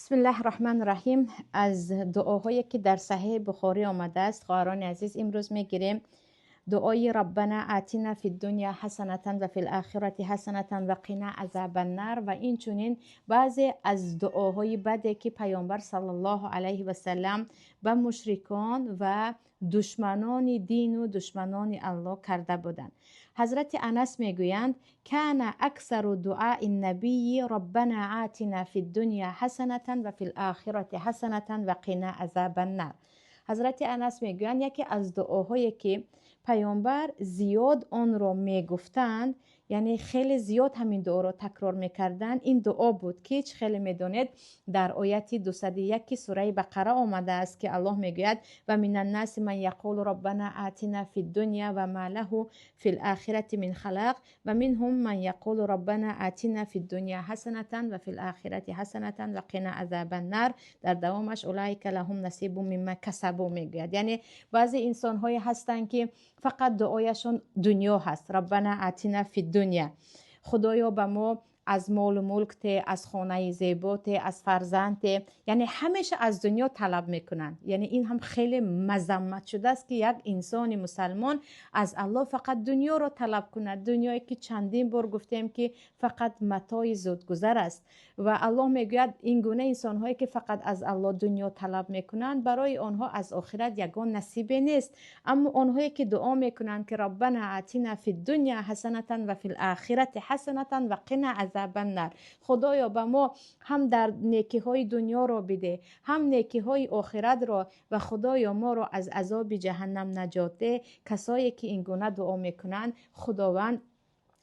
بسم الله الرحمن الرحیم. از دعاهایی که در صحیح بخاری آمده است، خواهران عزیز، امروز میگیریم دعای ربنا آتنا فی الدنیا حسنة و فی الآخرة حسنة و قنا عذاب النار و این چنین بعضی از دعاهای بده که پیامبر صلی الله علیه و سلم به مشرکان و دشمنان دین و دشمنان الله کرده بودند. حضرت انس میگویند: كان اکثر دعاء النبی ربنا آتنا فی الدنیا حسنة و فی الآخرة حسنة و قنا عذاب النار. حضرت انس میگویند یکی از دعاهایی که پیامبر زیاد آن را میگفتند، یعنی خیلی زیاد همین دعا را تکرار میکردند، این دعا بود که چه خیلی میدانید در آیت 201 سوره بقره آمده است که الله میگوید: و من الناس من یقول ربنا آتنا فی الدنیا و ما له فی الآخرة من خلاق و منهم من یقول ربنا آتنا فی الدنیا حسنة و فی الآخرة حسنة و قنا عذاب النار. در دوامش اولئک لهم نصیب مما کسبوا میگوید. یعنی بعضی انسان های هستند که فقط دعایشون دنیا هست، ربنا آتنا فی الدنیا، خدایا به ما از مال و ملک ته، از خانه زیبا ته، از فرزند ته. یعنی همیشه از دنیا طلب میکنن. یعنی این هم خیلی مذمت شده است که یک انسان مسلمان از الله فقط دنیا را طلب کند، دنیایی که چندین بار گفتیم که فقط متاع زودگذر است. و الله میگوید این گونه انسان هایی که فقط از الله دنیا طلب میکنند، برای آنها از آخرت یگان نصیبی نیست. اما آنهایی که دعا میکنند که ربنا آتنا فی الدنیا حسنة و فی الآخرة حسنة و قنا عذاب النار، خدایا به ما هم در نیکی های دنیا را بده، هم نیکی های آخرت را و خدایا ما را از عذاب جهنم نجات ده، کسایی که این گونه دعا میکنند، خداوند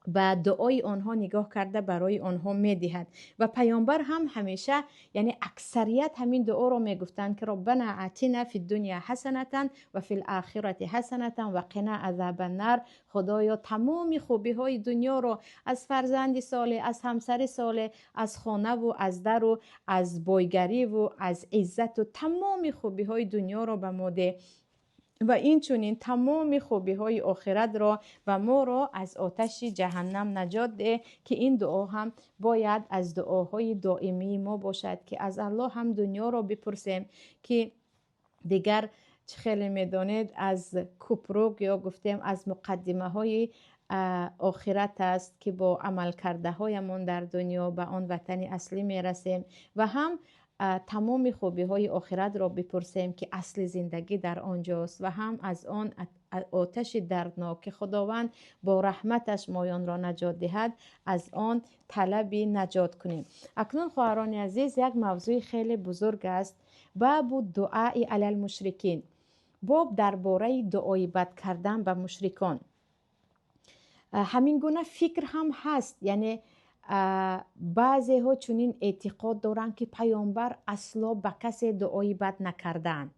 به دعای آنها نگاه کرده برای آنها میدهد. و پیامبر هم همیشه، یعنی اکثریت همین دعا رو میگفتند که ربنا آتنا فی الدنیا حسنة و فی الآخرة حسنة و قنا عذاب النار. خدایا تمام خوبی های دنیا رو، از فرزند صالح، از همسر صالح، از خانه و از در و از بایگری و از عزت و تمام خوبی های دنیا رو به ما ده و این چنین تمام خوبی های آخرت را و ما را از آتش جهنم نجات ده، که این دعا هم باید از دعاهای دائمی ما باشد که از الله هم دنیا را بپرسیم که دیگر چه خیلی میدانید از کوپروک یا گفتیم از مقدمه های آخرت است که با عمل کرده هایمان در دنیا به آن وطن اصلی میرسیم و هم تمام خوبی های آخرت را بپرسیم که اصل زندگی در آنجاست و هم از آن آتش دردناک که خداوند با رحمتش مایان را نجات دهد، از آن طلب نجات کنیم. اکنون خواهران عزیز، یک موضوع خیلی بزرگ است، باب الدعاء علی المشرکین، باب درباره دعای بد کردن به مشرکان. همین گونه فکر هم هست، یعنی بعضی ها چنین اعتقاد دارند که پیامبر اصلا به کسی دعای بد نکردند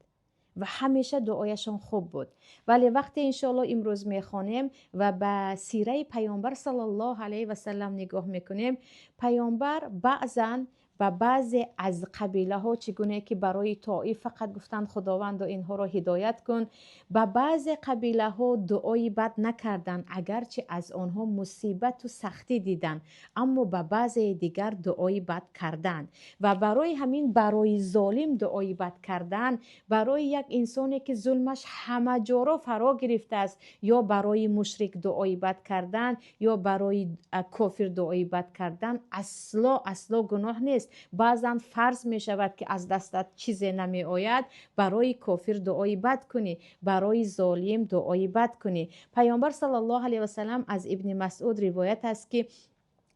و همیشه دعایشان خوب بود. ولی وقتی انشاءالله امروز میخوانیم و به سیره پیامبر صلی الله علیه و سلم نگاه میکنیم، پیامبر بعضا و بعضی از قبیله ها، چگونه که برای طائف فقط گفتند خداوند و اینها را هدایت کن، به بعضی قبیله ها دعای بد نکردند اگرچه از آنها مصیبت و سختی دیدند، اما به بعضی دیگر دعای بد کردند. و برای همین برای ظالم دعای بد کردن، برای یک انسانی که ظلمش همه جا فرا گرفته است، یا برای مشرک دعای بد کردن یا برای کافر دعای بد کردن اصلا اصلا گناه نیست. بعضا فرض می شود که از دستت چیزی نمی آید، برای کافر دعای بد کنی، برای ظالم دعای بد کنی. پیامبر صلی الله علیه و سلم، از ابن مسعود روایت است که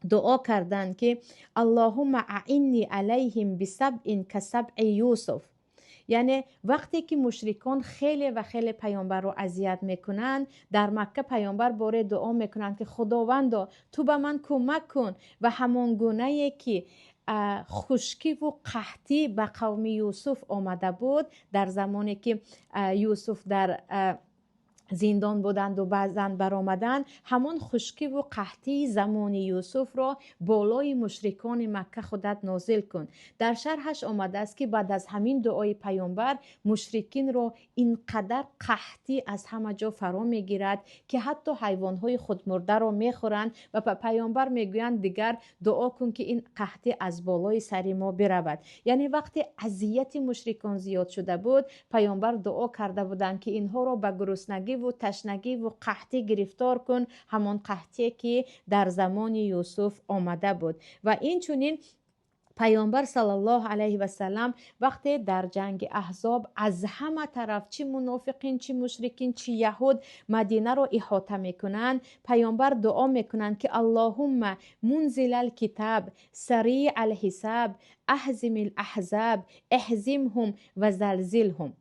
دعا کردند که اللهم اعنی علیهم بسبع کسبع یوسف. یعنی وقتی که مشرکان خیلی و خیلی پیامبر رو اذیت میکنند در مکه، پیامبر باره دعا میکنند که خداوندا تو به من کمک کن و همان گونه که خشکی و قحطی به قوم یوسف آمده بود، در زمانی که یوسف در Зиндон буданду баъзан баромаданд, ҳамон хушкиву қаҳтии замони Юсуфро болои мушрикони Макка худат нозил кун. Дар шарҳаш омадааст, ки баъд аз ҳамин дуои паёмбар мушрикинро ин қадар қаҳтӣ аз ҳама ҷо фаро мегирад, ки ҳатто ҳайвонҳои худмурдаро мехӯранд ва ба паёмбар мегӯянд: «Дигар дуо кун, ки ин қаҳтӣ аз болои сари мо биравад». Яъне вақте азияти мушрикон зиёд шуда буд, паёмбар дуо карда буданд, ки инҳоро ба гуруснагиву ташнагиву қаҳтӣ гирифтор кун, ҳамон қаҳтие, ки дар замони Юсуф омада буд. Ва инчунин паёмбар саллаллоҳу алайҳи васалам вақте дар ҷанги Аҳзоб аз ҳама тараф, чӣ мунофиқин, чӣ мушрикин, чӣ яҳуд, Мадинаро иҳота мекунанд, паёмбар дуо мекунанд, ки اللهم منزل الكتاب سريع الحساب اهزم الأحزاب اهزمهم وزلزلهم.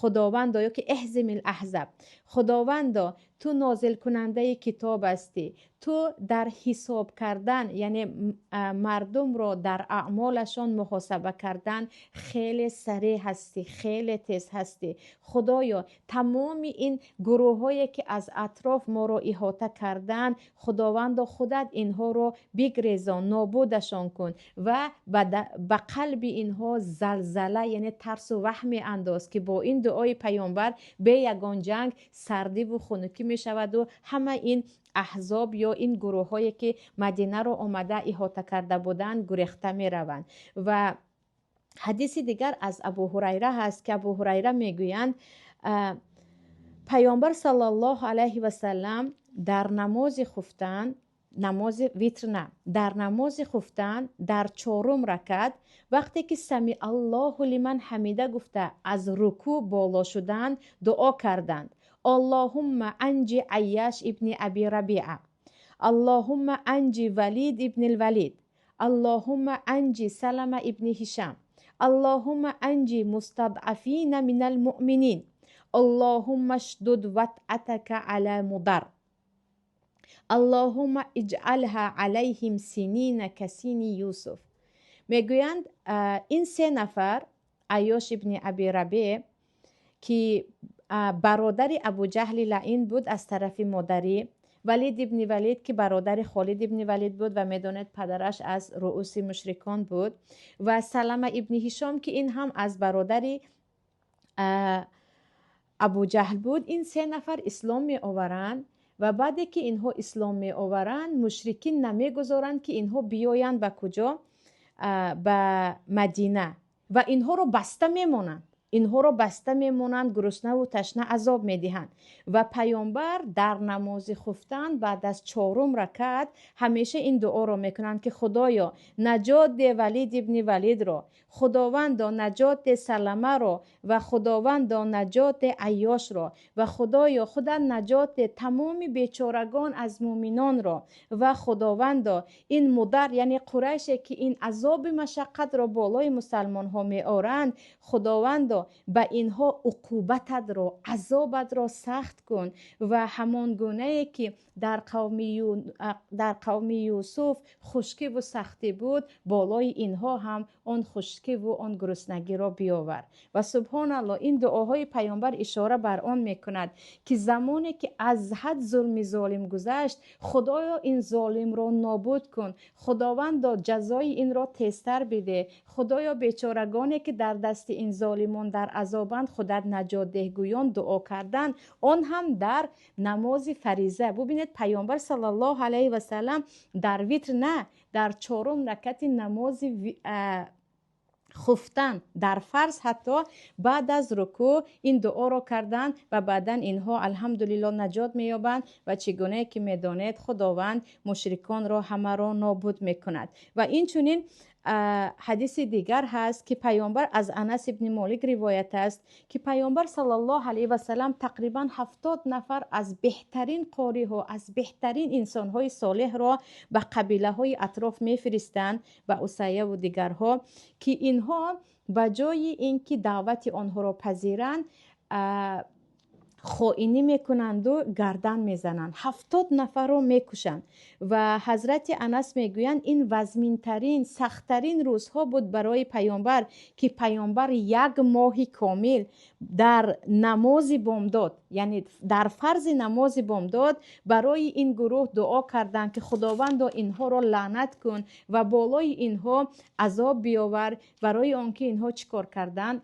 Худовандо, ё ки اهزم الأحزاب, худовандо, ту нозилкунандаи китоб ҳастӣ, ту дар ҳисоб кардан, яъне мардумро дар аъмолашон муҳосаба кардан, хеле сареъ ҳастӣ, хеле тез ҳастӣ. Худоё, тамоми ин гурӯҳҳое, ки аз атроф моро иҳота карданд, худовандо, худат инҳоро бигрезон, нобудашон кун ва ба қалби инҳо залзала, яъне тарсу ваҳме андоз, ки бо ин дуои паёмбар бе ягон ҷанг сардиву хунукӣ мешаваду ҳама ин аҳзоб ё ин гурӯҳҳое, ки Мадинаро омада иҳота карда буданд, гурехта мераванд. Ва ҳадиси дигар аз Абу Ҳурайра ҳаст, ки Абу Ҳурайра мегӯянд: паёмбар саллаллоҳу алайҳи васалам дар намози хуфтан, намози витр на, дар намози хуфтан, дар чорум ракат, вақте ки سمع الله لمن حمده гуфта аз рукӯъ боло шуданд, дуо карданд: اللهم أنج عياش ابن أبي ربيعة، اللهم أنج وليد ابن الوليد، اللهم أنج سلمة ابن هشام، اللهم أنج مستضعفين من المؤمنين، اللهم اشدد وطأتك على مضر، اللهم اجعلها عليهم سنين كسني يوسف. Мегӯянд, ин се нафар, Айёш ибни Аби Рабеъ, ки бародари Абуҷаҳли лаин буд аз тарафи модарӣ, Валид ибни Валид, ки бародари Холид ибни Валид буд ва медонед, падараш аз рууси мушрикон буд, ва Салама ибни Ҳишом, ки ин ҳам аз бародари Абуҷаҳл буд, ин се нафар ислом меоваранд. Ва баъде ки инҳо ислом меоваранд, мушрикин намегузоранд, ки инҳо биёянд ба куҷо? Ба Мадина. Ва инҳоро баста мемонанд, инҳоро баста мемонанд, гуруснаву ташна азоб медиҳанд. Ва паёмбар дар намози хуфтан баъд аз чорум ракат ҳамеша ин дуоро мекунанд, ки худоё, наҷот де Валид ибни Валидро, худовандо, наҷот де Саламаро ва худовандо, наҷот де Айёшро ва худоё, худат наҷот де тамоми бечорагон аз муъминонро ва худовандо, ин Мудар, яъне қурайше, ки ин азоби машаққатро болои мусалмонҳо меоранд, худовандо, ба инҳо уқубататро, азобатро сахт кун ва ҳамон гунае, ки дар қавми Юсуф хушкиву сахтӣ буд, болои инҳо ҳам он хушкиву он гуруснагиро биёвар. Ва субҳоналло, ин дуоҳои паёмбар ишора бар он мекунад, ки замоне ки аз ҳад зулми золим гузашт, худоё, ин золимро нобуд кун, худовандо, ҷазои инро тезтар биде, худоё, бечорагоне, ки дар дасти ин золимон дар азобанд, худат наҷот деҳ, гӯён дуо кардан, он ҳам дар намози фариза. Бубинед, паёмбар саллаллоҳу алайҳи васалам дар витр на, дар чорум ракати намози хуфтан, дар фарз ҳатто, баъд аз рукӯъ ин дуоро карданд. Ва баъдан инҳо, алҳамдулилло, наҷот меёбанд ва чӣ гунае ки медонед, худованд мушриконро ҳамаро нобуд мекунад. Ва инчунин ҳадиси дигар ҳаст, ки паёмбар, аз Анас ибни Молик ривоят аст, ки паёмбар саллаллоҳу алайҳи васалам тақрибан 70 нафар аз беҳтарин қориҳо, аз беҳтарин инсонҳои солеҳро ба қабилаҳои атроф мефиристанд, ба Усайяву дигарҳо, ки инҳо ба ҷои ин ки даъвати онҳоро пазиранд Хоинӣ мекунанду гардан мезананд, 70 нафарро мекушанд. Ва ҳазрати Анас мегӯянд, ин вазминтарин, сахттарин рӯзҳо буд барои паёмбар, ки паёмбар як моҳи комил дар намози бомдод, яъне дар фарзи намози бомдод, барои ин гурӯҳ дуо карданд, ки Худовандо, инҳоро лаънат кун ва болои инҳо азоб биёвар, барои он ки инҳо чӣ кор карданд?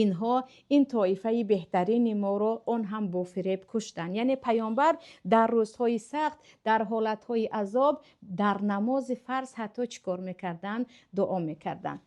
Инҳо ин тоифаи беҳтарини моро, он ҳам бо фиреб, куштанд. Яъне паёмбар дар рӯзҳои сахт, дар ҳолатҳои азоб, дар намози фарз ҳатто чӣ кор мекарданд? Дуо мекарданд.